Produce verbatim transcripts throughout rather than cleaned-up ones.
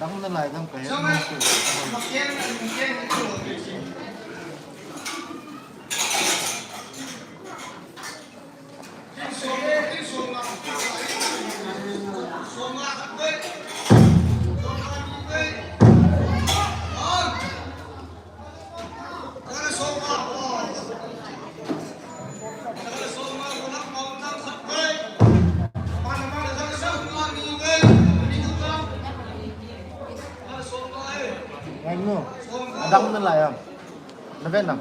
Dang na lai dang ka he. Ngai nu, adang na lai am. Na ven nang.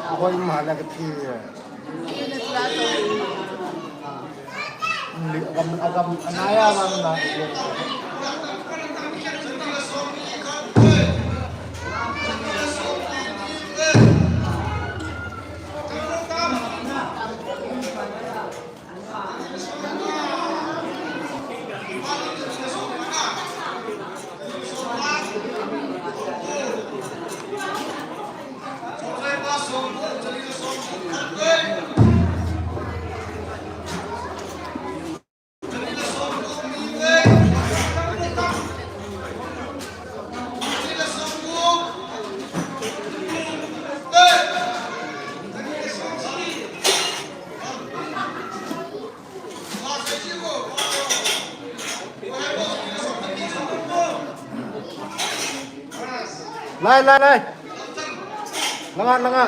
Ahoi, ma la ka thi. Li-, agam, agam, anaya man na. Lai, lai, lai. Langa, langa.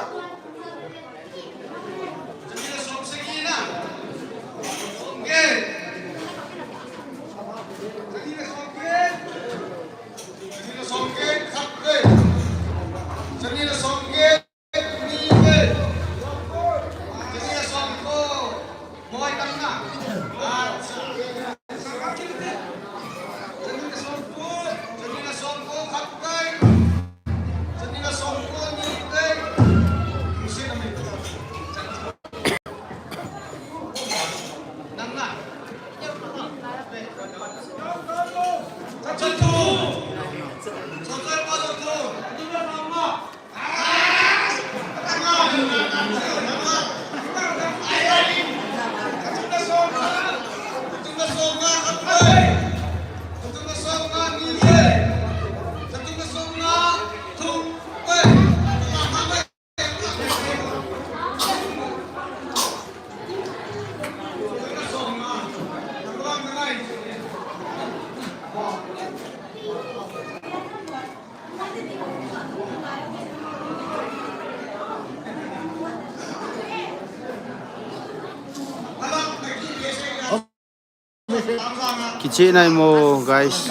Kicheh nai mo, guys,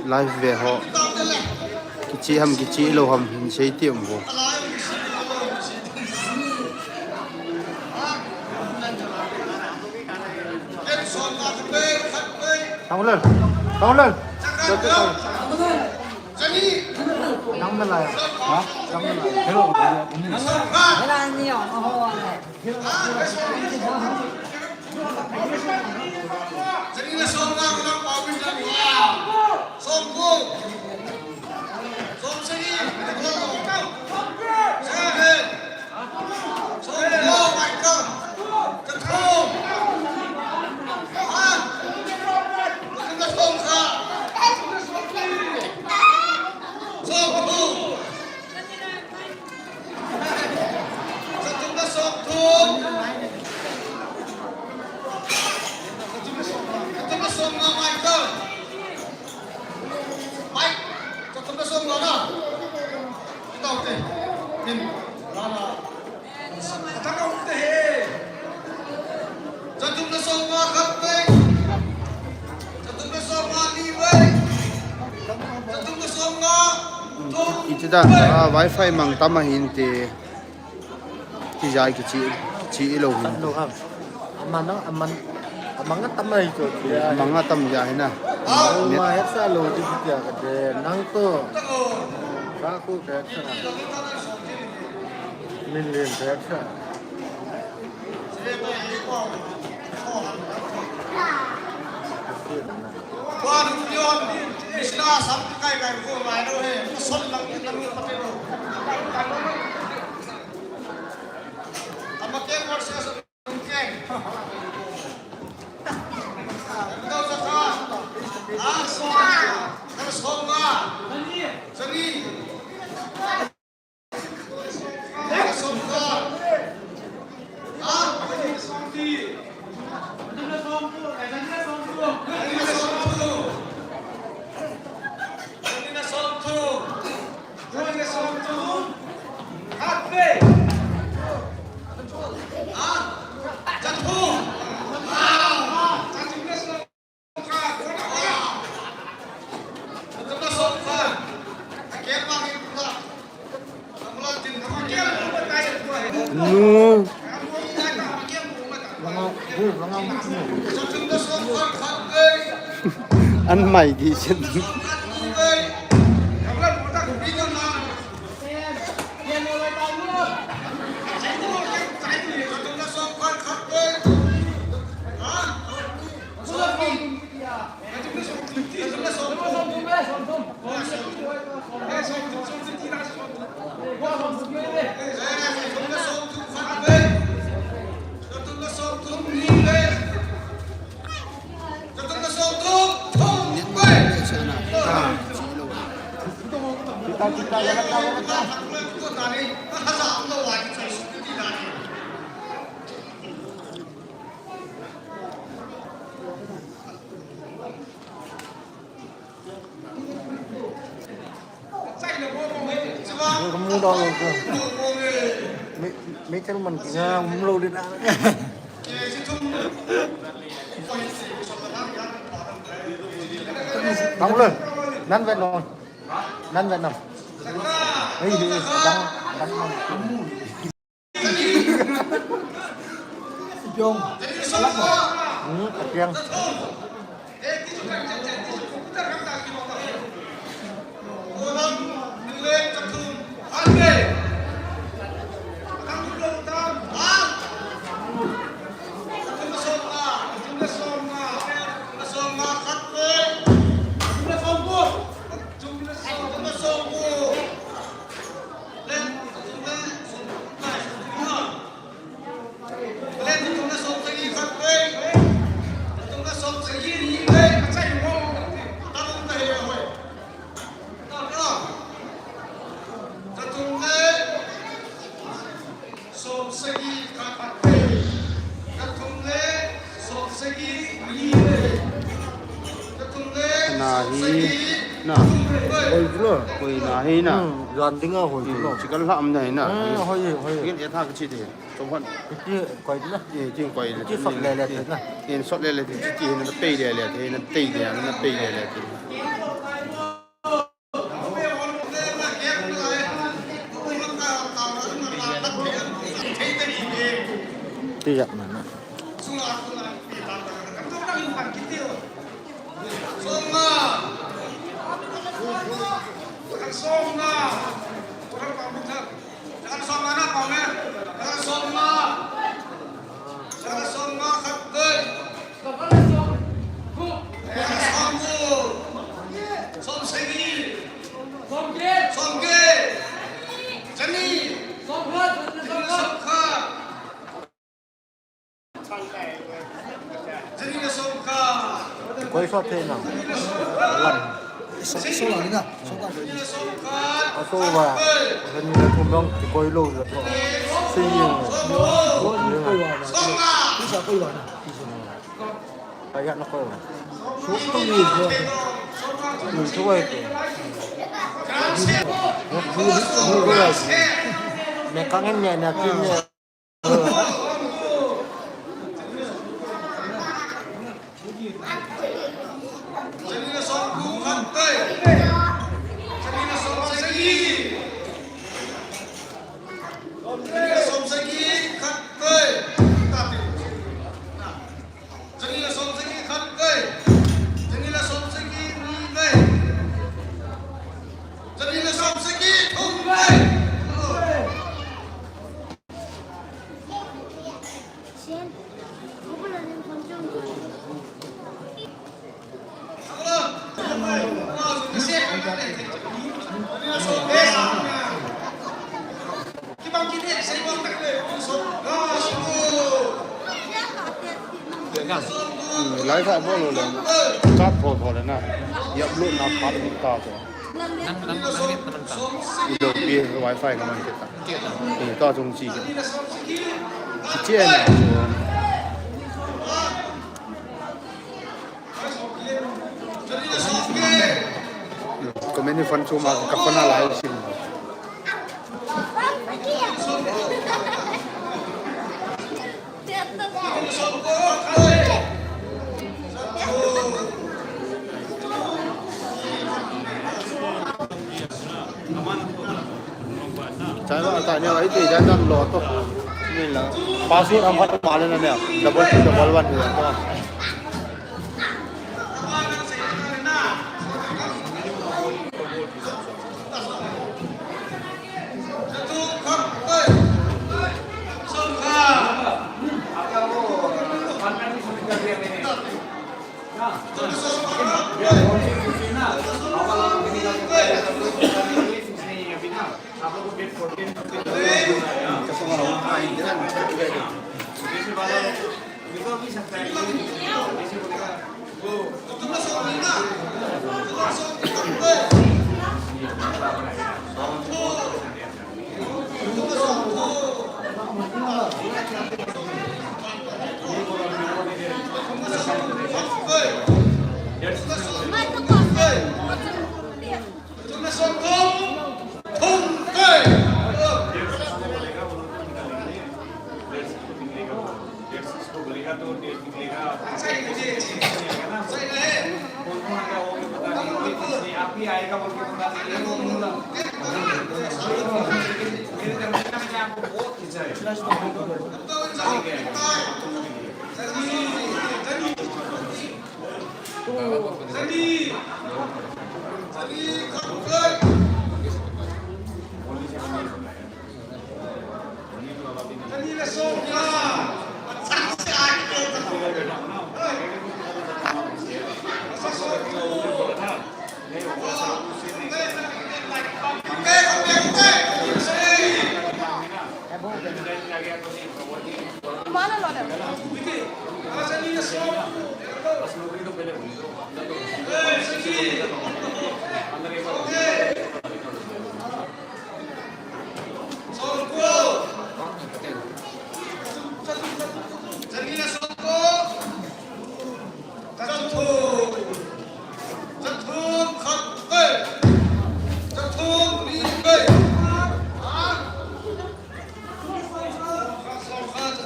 live ve ho. Kicheh ham, kicheh lou ham, hin sei ti um vo. Tangulal. Tangulal. Nang na lai. Ha? Nang na lai. Hello. Hello, ni. Iti dan, ah, wifi mang tam ahin ti. Tijai kichi, kichi ilou hin. Lo ham. Amang, amang, amang atam ai to. Amang atam ja hina. Net. Ma het sa lo ti ti ka de. Nang to. Sa ku ka sa. Min len ka sa. Wan yon. Isla sam kai kai ko mai lo he. Sol lang ni tamu pate lo. Nu. An mai di sen. Kamu dong ko. Mi, mi kan man kinga umlo din na. Tang le. Nan vet no. Nan vet no. Hei, hei, dang, dang, dang. Jong. Hmm, apiang. Na hi na. Hoi lo. Hoi na hi na. Hmm, jan dinga hoi lo. Hmm, chikal lam na hi na. Hmm, hoi, hoi. Kin e tha ka chi de. Chom hon. Iti koi na. Iti koi le. Iti sot le le te na. Iti sot le le te, iti na pei le le te, na pei le, na pei le le te. Ti jak na na. Somnga. Somnga. Somnga na pang e. Somnga. Somnga khat koi. Somnga. Somsagi. Somnga. Somnga. Chani. Somnga. Somnga. Kikoi sot thei na. Lam. So, so la ni na. So ka. A so ba. Kan ni ku mong kikoi lou la to. Si yung. Koi wa na. Ni sa koi wa na. Kaya na koi wa. So to ni. Ni so wa ko. Me kangen me na kin ne. Lai ka bol le. Chat pho pho le na. Yap lo na pat ni ta to. Nang, nang, nang, nang, nang, nang. Ido pi wifi ka man kita. Kita. Ni to chung chi. Chi chi na. Comment ni fan chu ma ka fan a lai sin. Chai ba ta nia ai ti jan dan lo to. Ni la. Password am khat ma le na nia. Double two double one ni to.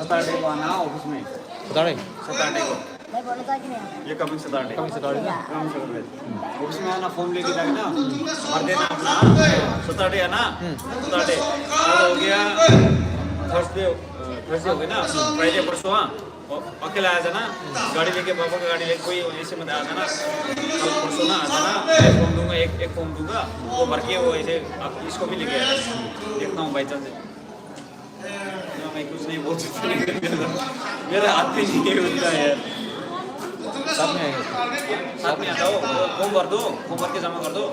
Saturday को आना office में। Saturday? Saturday को। ये coming Saturday। Coming Saturday ना? Coming Saturday। Office में आना, form लेके जाके ना, भर देना अपना। Saturday है ना? हम्म। Saturday। कल हो गया Thursday, अ, थर्सडे हो गया ना, फ्राइडे परसों, हाँ। और अकेला आ जाना, गाड़ी लेके, पापा का गाड़ी लेके, कोई ऐसे मत आ जाना। कल परसों ना आ जाना, एक फॉर्म दूंगा, एक, एक फॉर्म दूंगा, वो भर के वो ऐसे आप इसको भी लेके आ जाना। देखता हूँ बाई चांस। ना, मैं कुछ नहीं बोल सकता। मेरा हाथ में नहीं होता है। साथ में आएंगे। साथ में आता हो, फॉर्म भर दो, फॉर्म भर के जमा कर दो।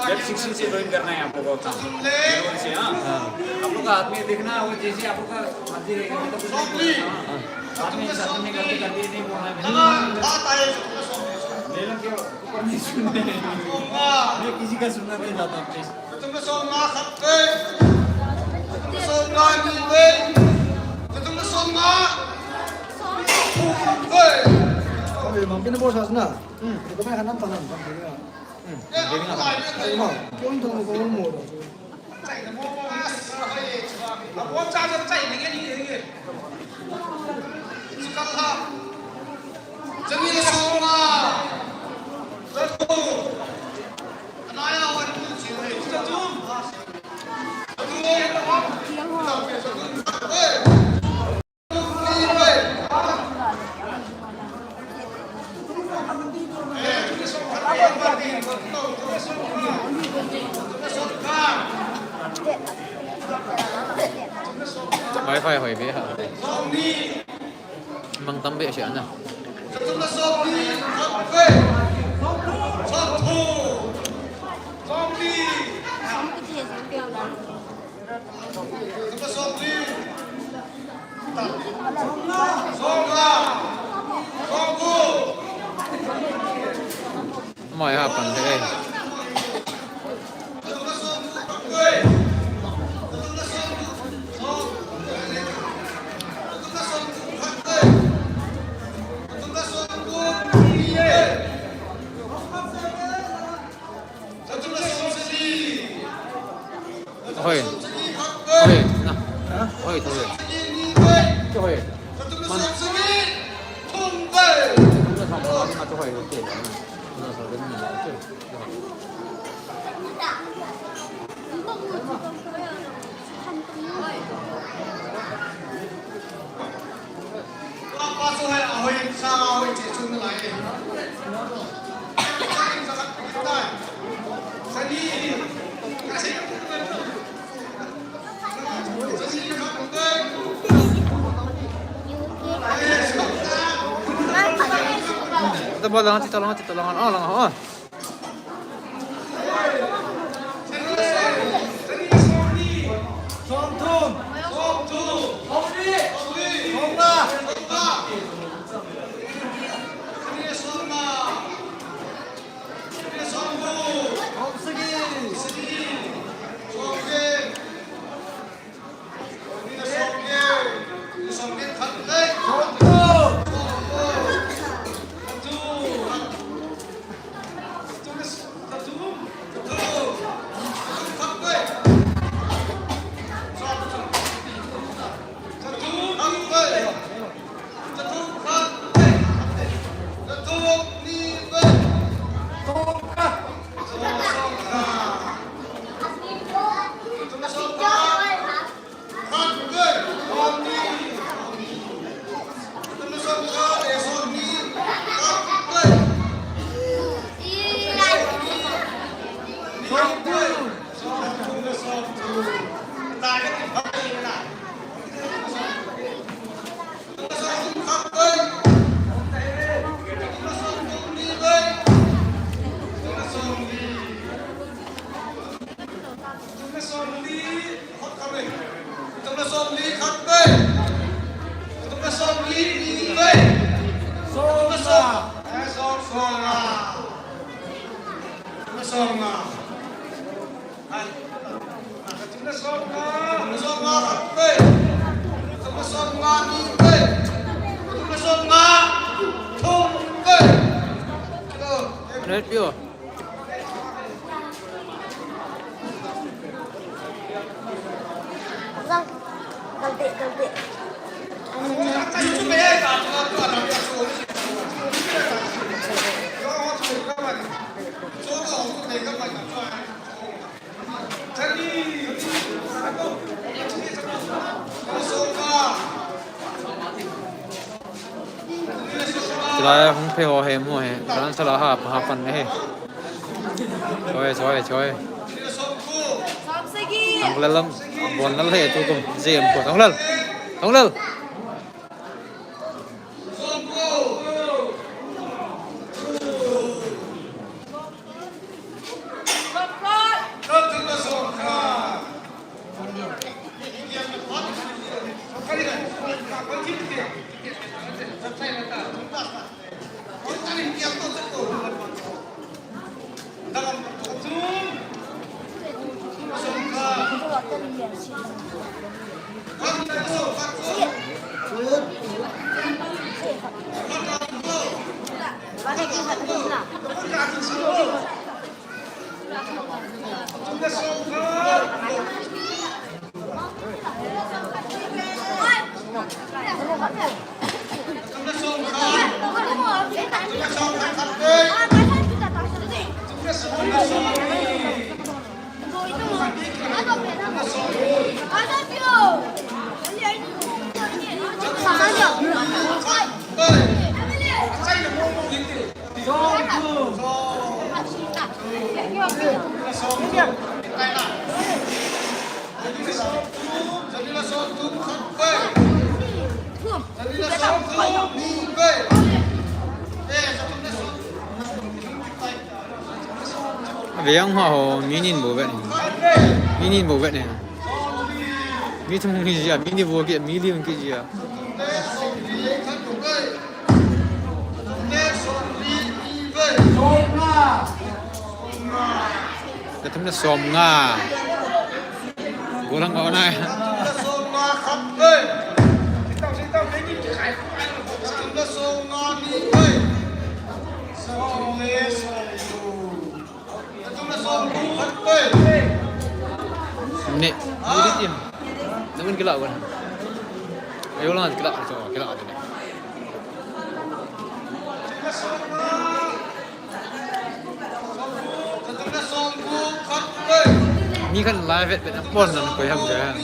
डेट सिक्सटीन से ज्वाइन करना है आप लोगों का काम। जनवरी से, हाँ। हाँ। आप लोग का हाथ में देखना, वो जैसे आप लोग का मर्जी रहेगा, मतलब कुछ नहीं बोलना, हाँ। बाद में साथ में गलती करके नहीं बोलना है। मेरे को क्या ऊपर नहीं सुनने हैं। मैं किसी का सुनना नहीं चाहता, please. Katumna som nga khat vei. Katumna som nga ni vei. Katumna som nga thum vei. Oi, mampina bol sasna. Hmm. Ito may hanam tanam. Hmm. Ito may hanam. Ay, ma. Kung ito mo, kung mo. Wifi hoi be ha. Mang tam be sia na. Mai ha pan de. Hoi. Hoi. Na. Hoi, hoi. Hoi. Man. Hoi, hoi. Tabang lang, tito lang, tito lang, oh, lang, oh. Red Bull. Lai hung phe ho he mo he. Ran sala ha pa ha pan he. Choi, choi, choi. Ang lalam, bon lal he tu kum. Jem ko. Ang lal. Ang lal. Veng ha ho, mi nin bou vet ni. Mi nin bou vet ni. Mi thum hi jia, mi ni bou ki, mi li ki jia. Ka thum na som nga. Golang ko na. Ne, ni di tim. Namun kila ko. Ayo lang kila ko, kila ko. Mi khat live vet vet pon nan koi ham ja.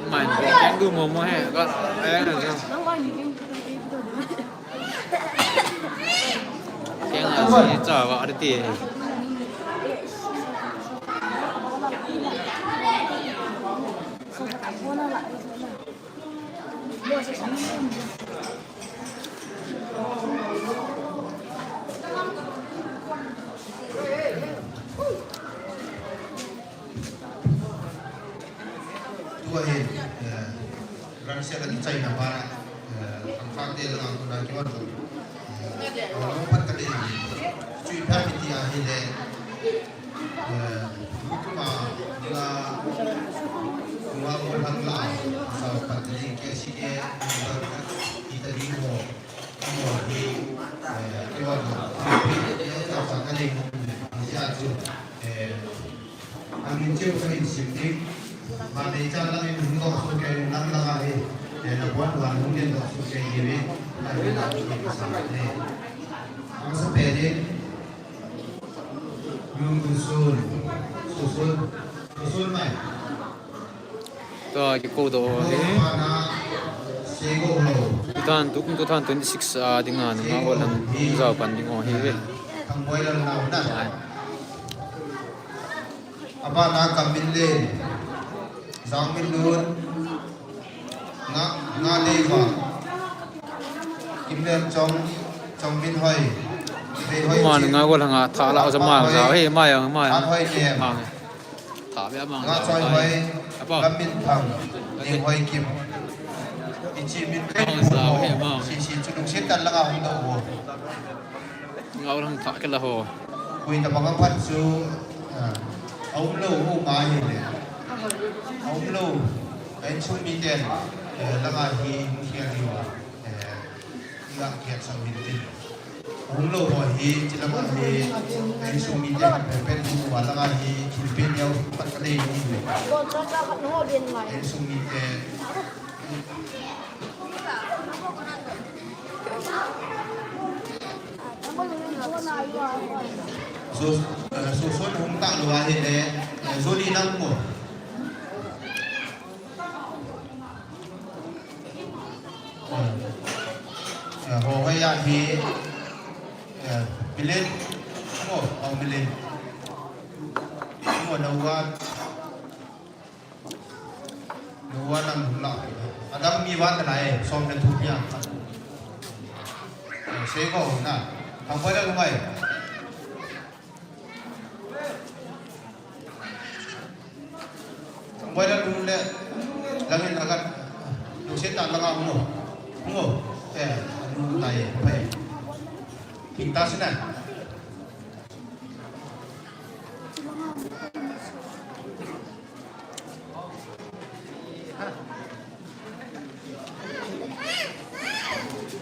Mai, keng du mo mo he, ka, eh, na ja. Keng a si cha wa de. Tua hi, eh, Russia le China ba, eh, ang fak te la ang na kiwan ko. Eh, ang phat ka de. Chui pha mi ti a hi le. Eh, kuma, nga, nga mo hang la, sa phat ni ke si ke, kita di mo. Amin cheu kahin sim ding. Vanei chan lang in hung doh soh kei in lang lang ahi. Eh, na buat van hung den doh soh kei in, lang in lang kei in sa le. Ang sa pe ding. Lung Kun Sun. Susun. Susun mai. Tua kikou doh hi. Two thousand, two thousand twenty-six a dinga nunga Golhang hung jao pan ding ho hi ve. Abana Kamminlen, Jangminlun, Nga, Ngadeiva, Kimlenchong, Chongminhoi, Veihoi. Ama nunga Golhang a tha la jama jao hi, ma jao, ma jao. Tha ve ama. Nga Choihoi, Lamminthang, Ninghoikim. Ichi min. Jao hi ama. Si si chu lungset tah langa hung doh vo. Nga Golhang tha kila ho. Koi tabang a phat chu, ah, a um lou, um a hi le. A um lou, a insung miten, eh, langa hi hung khel diu a, eh, i ga khel sau hin tin. A um lou ho hi, chi langa hi, a insung miten, pen pen hi, wa langa hi, thil pen neo, pat ka dei ni le. A insung miten. So, eh, so, so, hung ta lou ahi le, eh, Zoli nang mo. Eh, eh, ho, ho, ya, hi, eh, Milen. Mo, oh, Milen. Mo, na wa. Nuwa nang nung la. Adang mi wan na e, som na tu pia. Eh, sei ko na. Thang poi la lungai. Thang poi la lung le. Langin agat. Lung se ta langa mo. Mo. Eh, lung ta e. Pai. Kita sina.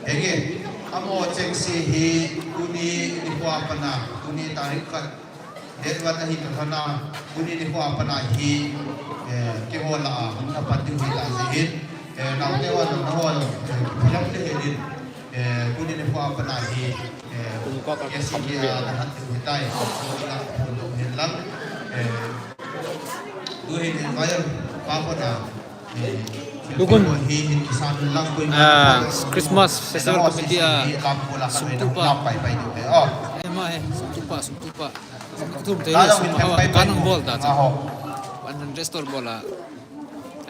Ege, amo chengse hi tuni nikho a pat a, tuni tarik khat, date one ahi ta lhon a, tuni nikho a pat a hi, eh, keiho lah a, hung na pan diu hi ta jeh hin, eh, naote ho jong, nangho jong, eh, kiphiam le hel in, eh, tuni nikho a pat a hi, eh, K C K a na hat diu hi tai, so, ina phone dong hin lang, eh, Tuhin in viral pa kona, eh, Tugun. Hi hin kisan lang ko in Ah, Christmas Festival Committee a sumtupa. Eh, ma he, sumtupa, sumtupa. Sumtupa te he, sum hawa, dukan hung bol ta cha. One hundred store bol a.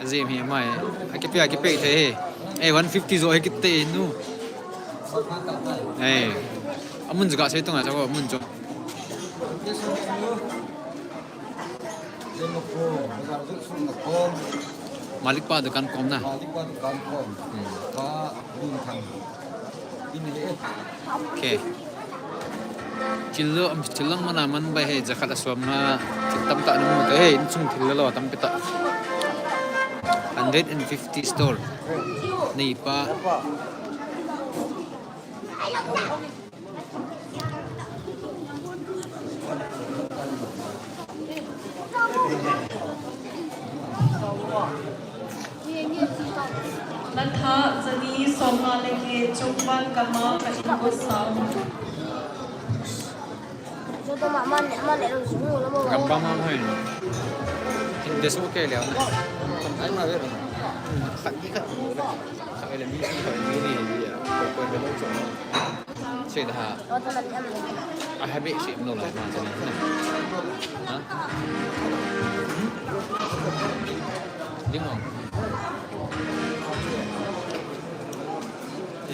Ajeh hi ma he. Akipe, akipe te he. Eh, one fifty jo he kit te nu. Eh. Amun juga sei tung a cha ko, amun jo. Malik pa dukan kom na. Malik pa dukan kom. Hmm. Pa Lun Thang. In le. Okay. Thil lo, am, thil lang mana man bai he, jakhat a som nga, thil tam ta na mu ta he, insung thil lo tam pe ta. Hundred and fifty store. Nei pa. Natha jani somnga le get chungvan gam a ka inkosa. Gam pa ma hoi. Inde su ke leo na. Ai ma ve. Khat ni khat. Khat le mi, khat le mi ni ya. Ko ko ve lo so. Sei da ha. A ha be sei no la ma sei na. Ha? Ding mo.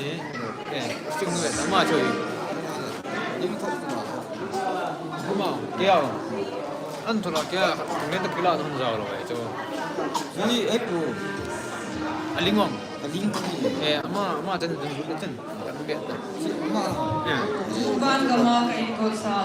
Eh, eh, sing no ta ma choi. Ding ko ma. Kuma, kya? An thola kya? Nge ta kila thon jao lo ai cho. Ni e pu. Aling wang. Aling ki. Eh, ama, ama chen chen chen. Kan be ta. Ama. Eh. Dukan gam a ka inkosa.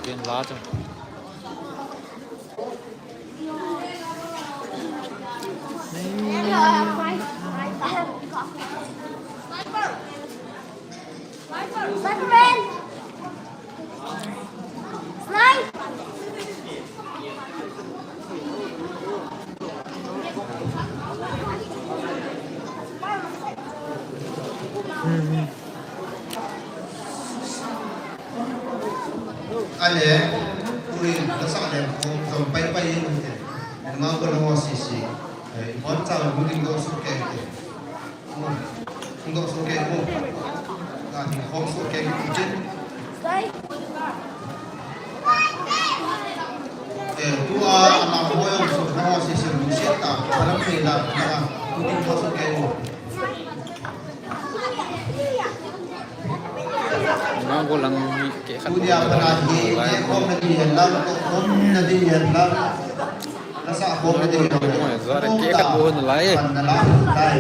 Ken la chu. Spider-Man! Slide! Ale, tuin, lasa le, ko, ko, pai, pai, pai, pai. Nang ko nang sisi. Eh, ibon sa, building do, so, ke, ke. Hung doh soh kei mo. Nga hung khom soh kei mo tin. Eh, tua ama mo jong soh mo si se lu se ta. Alam pe la nga hung doh soh kei mo. Nga ko lang ke khat. Tudia pana hi, ke khom na di yan lang, khom na di yan lang. Nasa khom na di yan lang. Zara ke khat bo na lai. Pan na la, lai.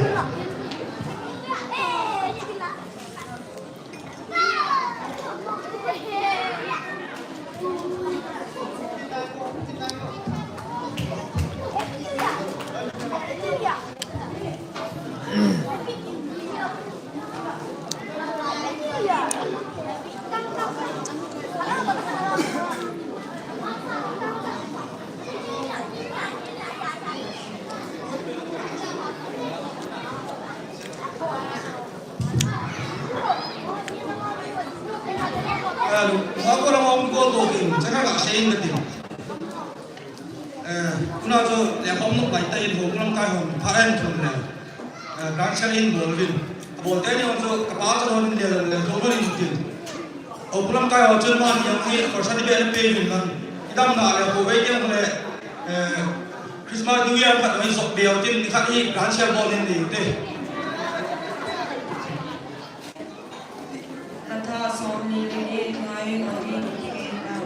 Eh, ma ko la ma ko to tin, chaka ka sei na tin. Eh, tuna chu le khom nok bai ta in ho, kulam kai ho, pha en thum le. Eh, grant share in bol vin. Bol te ni ho chu, ka pa chu ho le, le, ho vin tin. Ho kulam kai ho chun ma ni ang ni, khorsa ni be ni pe vin man. Idam na le, ho vei ke le, eh, Christmas New Year khat mai sok be ho tin, ni khat ni grant share bol ni ni te. Katha som ni le et ngai no in kikhen ta.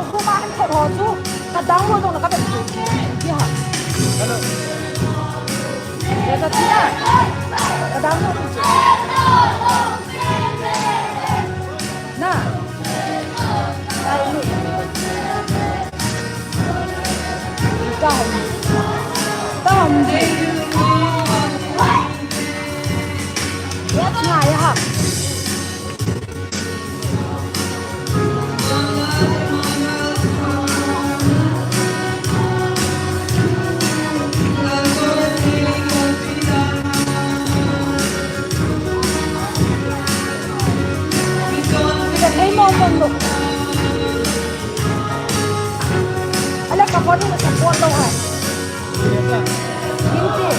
Kuma hin thot ho chu ka download jong la ka vet chu. Ti ha. Hello. Ya ka tina. Ka download chu. Na. Ai ni. Ka hom. Ka hom ji. Ya nga ya ha. Ka thei mong mong lo. Ala ka phone ka support lo hai. Kimchi.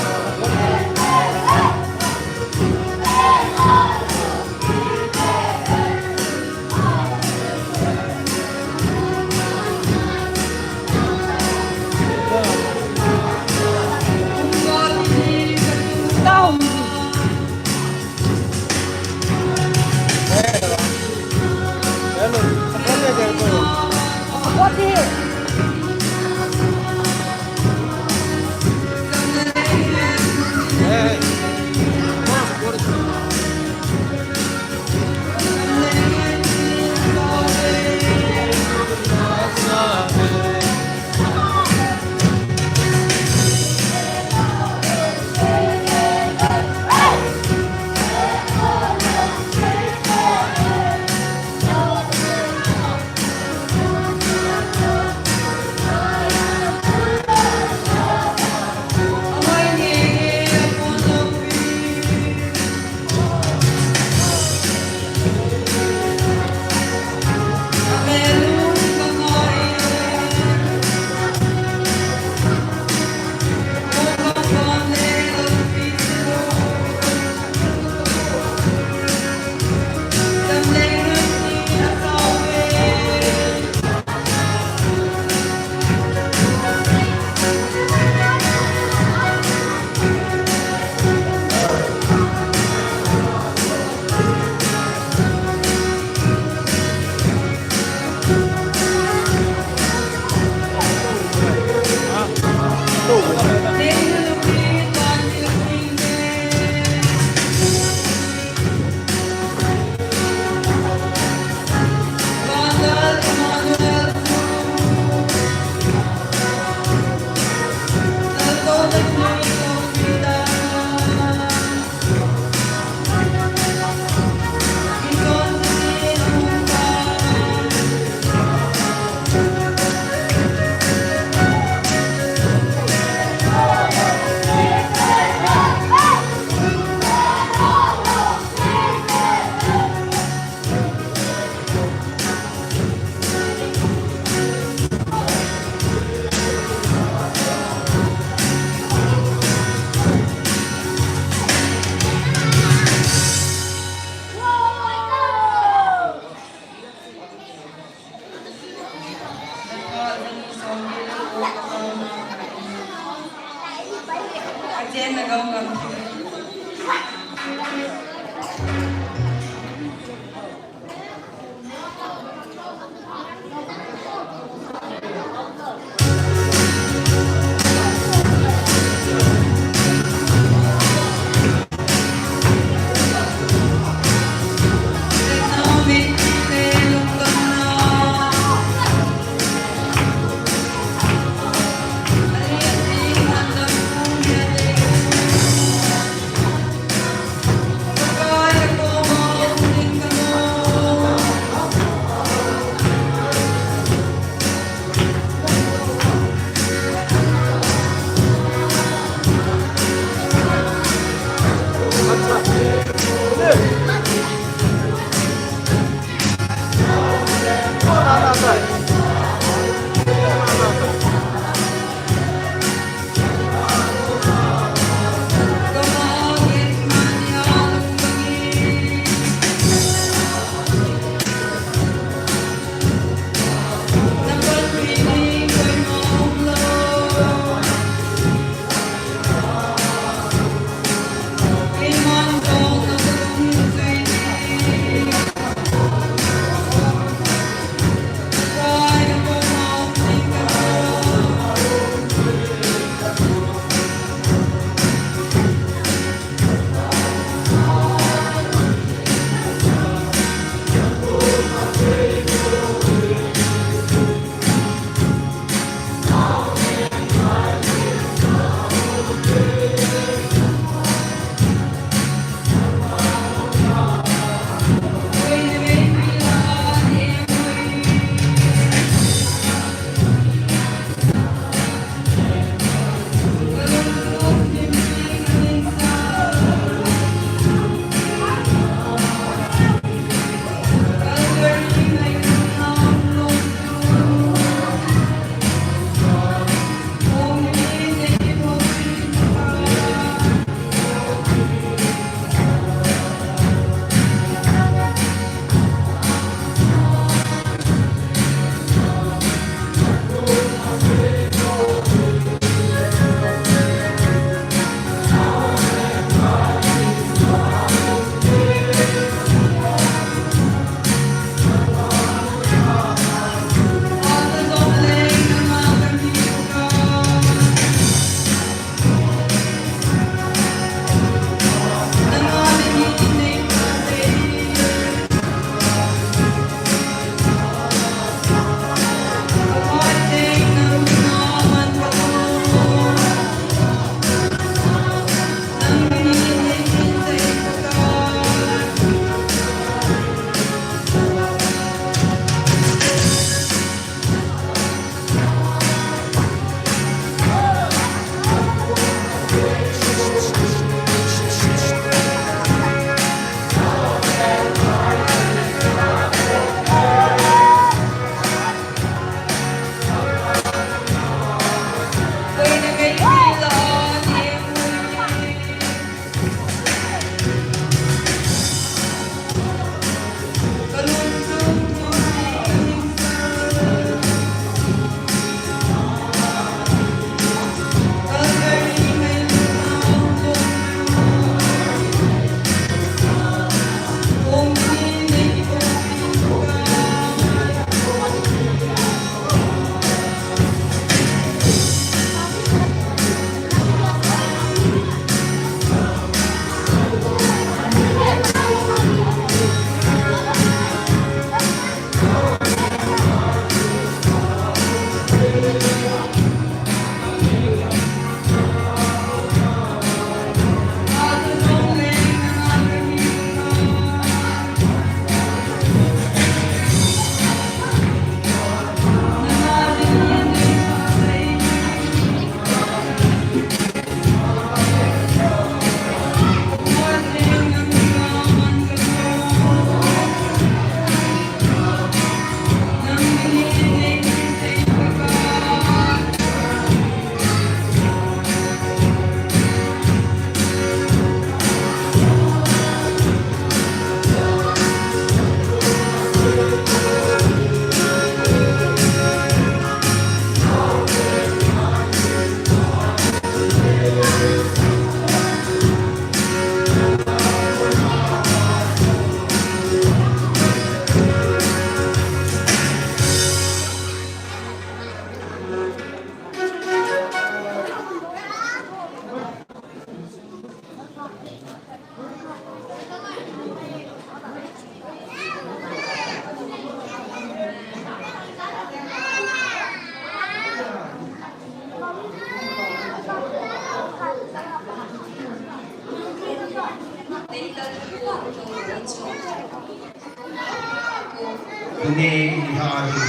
Tuni nikho hi,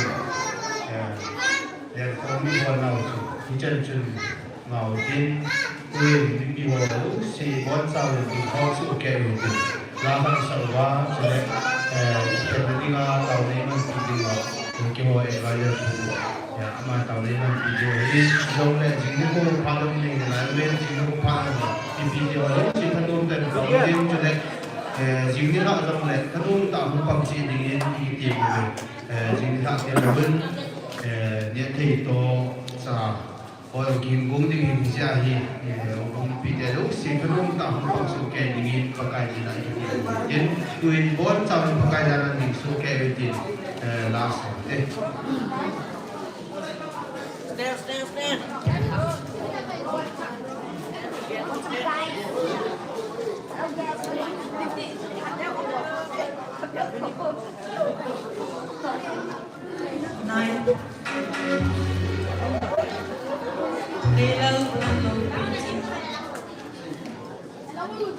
eh, lengkhom ibol nau chu, hichan chun ngau tin, tuin mipi ho jouse, ibonchau in tin, ho chu kei u tin. La khat sa uva, chule, eh, khelna dinga, taona imanpi dinga, keiho advisor pu, ya, ama taona imanpi diu ahin, jongle, jing nikho phat jong nei nalai uve, jing nikho phat jong, mipi ho jouse, thanom tah in taona ding, chule, eh, jing nikho jongle, thanom tah hung pang cheh dingin, iti uve. Eh, jing nikho te uvin, eh, nethei toh, sa, oi, kin gung ding hin jia hi, eh, hung pi te jouse, thanom tah hung pang soh kei dingin, Pakai mina iti uve. Tin, tuin bonchau in Pakai jal a ding soh kei uve tin, eh, last song te. Nine. Leilal Longpin.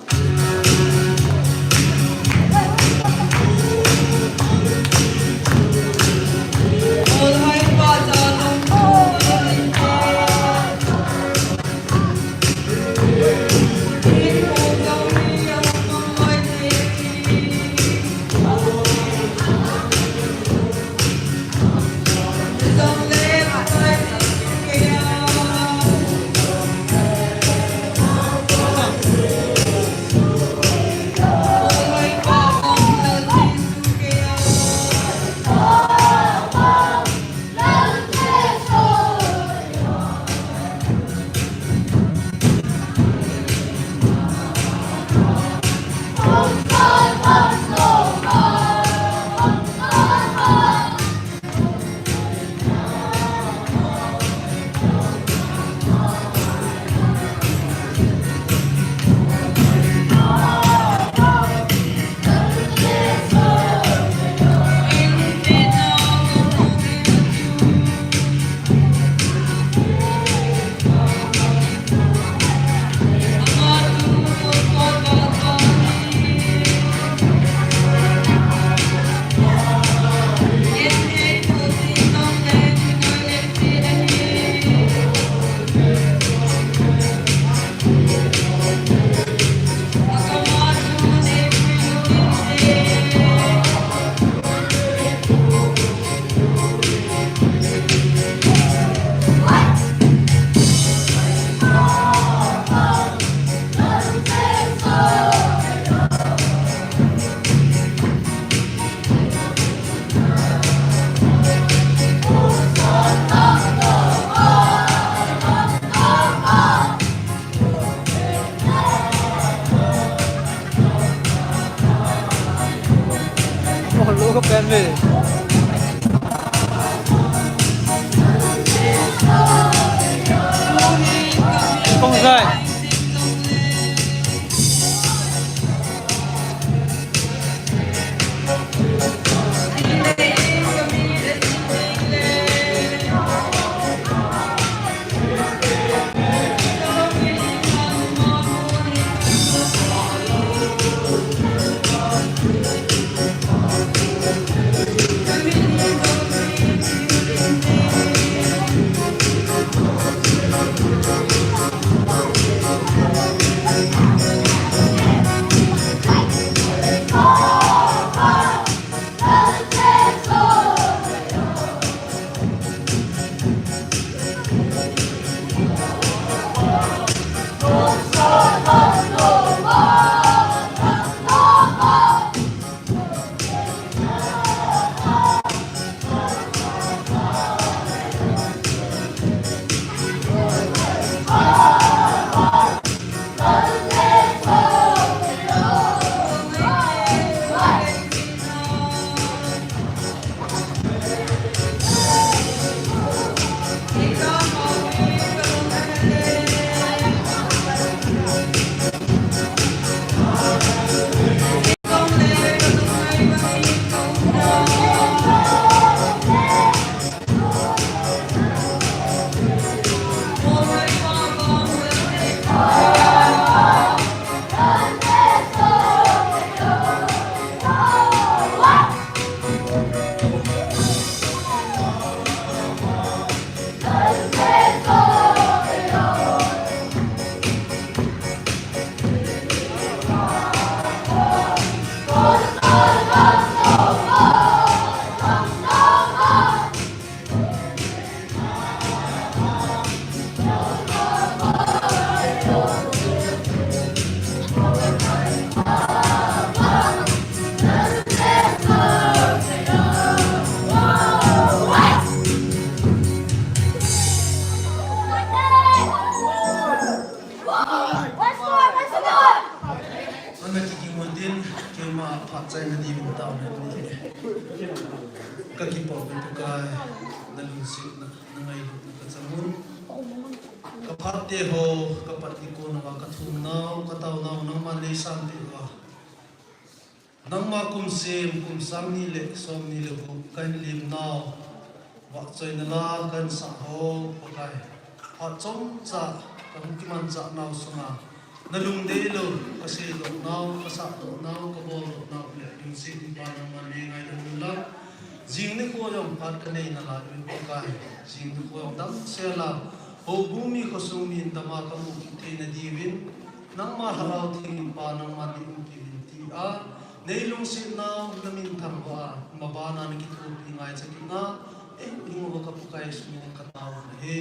Oh, lo ka pen ve. Kong Zai. Lungsetna, na ngailutna kachang un. Kaphat teho, kapat nikho nava kathum nau, katao nau, nangman neisan peh uva. Nangma kum sem, kum sang ni le, som ni le gup, kahin lim nau. Vahchoina la, kahin sah ho, Pakai. Phat chomcha, kahung kimanchah nau sunga. Na lungdei lou, kasei doh nau, kasah doh nau, kabol doh nau, le lungset in Pa nangman nei ngaidam un lang. Jing nikho jong phat kanei nalai un Pakai. Jing nikho jong damsel a. Houbung mi khosung mi in dama kamu kit theina diuvin. Nangma Lhagao Theng in Pa nangman nei umpi uvin tia. Nei lungset nau, na minthang uva, mabana na kithopi ngaicha kit na. Ei, hing uva ka Pakai Jesu min in katao u ahi.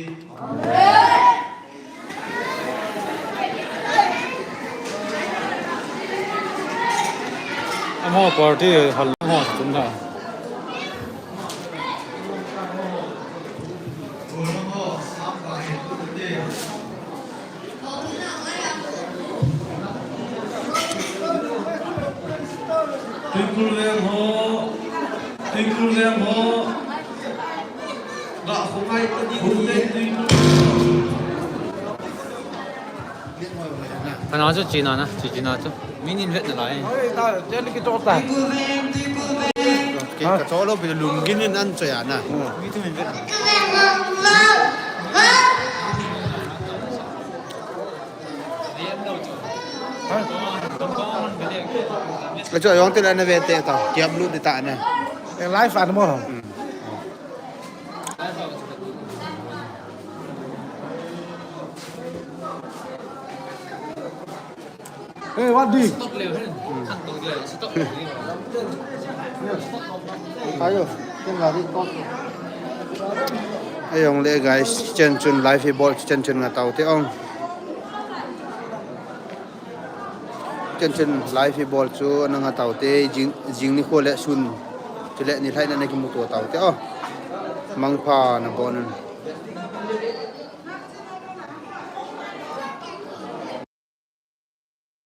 Amaho party hal ho tum na. Tuikulveng ho, Tuikulveng ho. Ga khongai ta di khongai Tuikul. Kana chu china na, chi china chu. Min in vet nalai. Oi, ta, chen ki chok ta. Tuikulveng, Tuikulveng. Ki ka cholo bi lungin in an choya na. Hmm. Mi tu min vet. Achu ayong tila na vete ta, kiap lut di ta na. Eh, live an mo. Hmm. Eh, what di? Ayo, ken la di ko. Ayong le guys, chen chun live hi bol chen chun nga tau te ong. Chen chen live hi bol chu nanga tau te jing, jing nikho le sun. Chule nilhai na na kimuto tau te o. Mangpha na bon un.